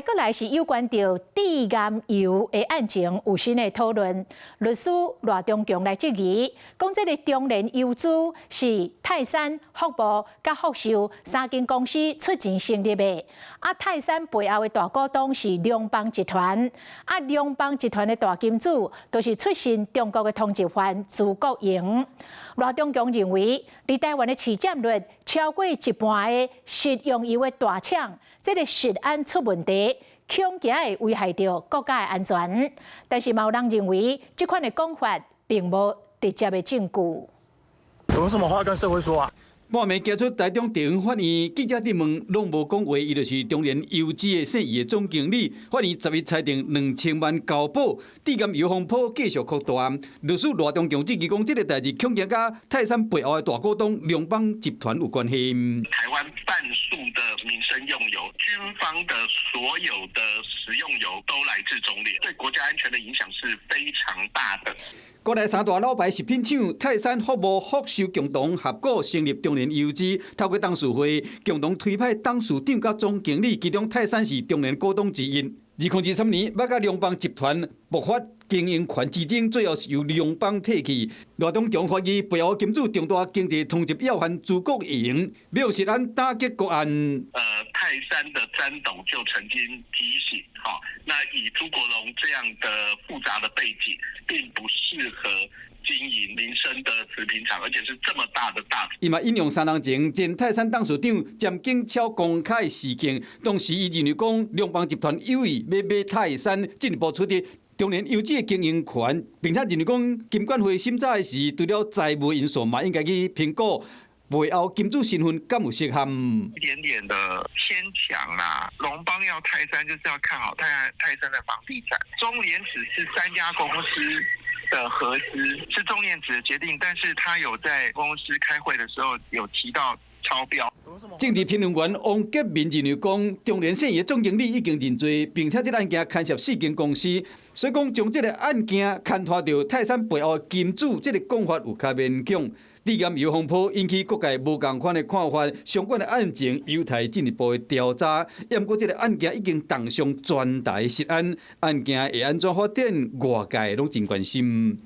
閣來是有關著致癌油的案情有新的討論。律師賴中強來質疑，講這个中聯油脂是泰山、福茂佮福壽三間公司出錢成立的。啊，泰山背後的大股東是龍邦集團，啊，龍邦集團的大金主都是出身中國的通緝犯朱國榮。賴中強認為，佇台灣的市佔率超過一半的食用油的大廠，這个食安出問題，恐驚會危害著國家的安全。但是，嘛有人認為，這款的講法並無直接的證據。有什麼話跟社會說啊？半暝行出台中地方法院，記者質問攏無講話，伊就是中聯油脂的生意的總經理。法院11裁定2000萬交保，致癌油風波繼續擴大。律師賴中強質疑講，這个代誌恐驚佮泰山背後的大股東龍邦集團有關係。台灣半數的民生用油，軍方的所有的食用油都來自中聯，對國家安全的影響是非常大的。國內三大老牌食品廠泰山、福茂、福壽共同合股成立中聯油脂，透過董事會共同推派董事長佮總經理，其中泰山是中聯股東之一。2023年，欲佮龍邦集團爆發經營權之爭，最後是由龍邦提去。賴中強懷疑背後金主重大經濟通緝要犯朱國榮，表示按打擊國案。泰山的詹董就曾經提醒，哈，那以朱國榮這樣的複雜的背景，並不適合經營民生的食品廠，而且是這麼大的大。伊嘛引用3年前前泰山董事長詹景超公開事件，當時伊認為講龍邦集團有意欲買泰山，進一步取得中聯油脂的經營權，並且認為講金管會審查時，除了財務因素，嘛應該去評估背後金主身份敢有涉嫌。一點點的牽強啦，龍邦要泰山就是要看好泰山的房地產，中聯只是三家公司的合資，是中聯子的決定，但是他有在公司開會的時候有提到超標。政治評論員王杰民認為講，中聯生意的總經理已經認罪，並且這个案件牽涉四間公司，所以講將這个案件牽拖著泰山背後金主，這个講法有較勉強。致癌油風波引起各界無仝款的看法，相關的案情有待進一步的調查。毋過這个案件已經重傷全台食安，案件會按怎發展，外界攏真關心。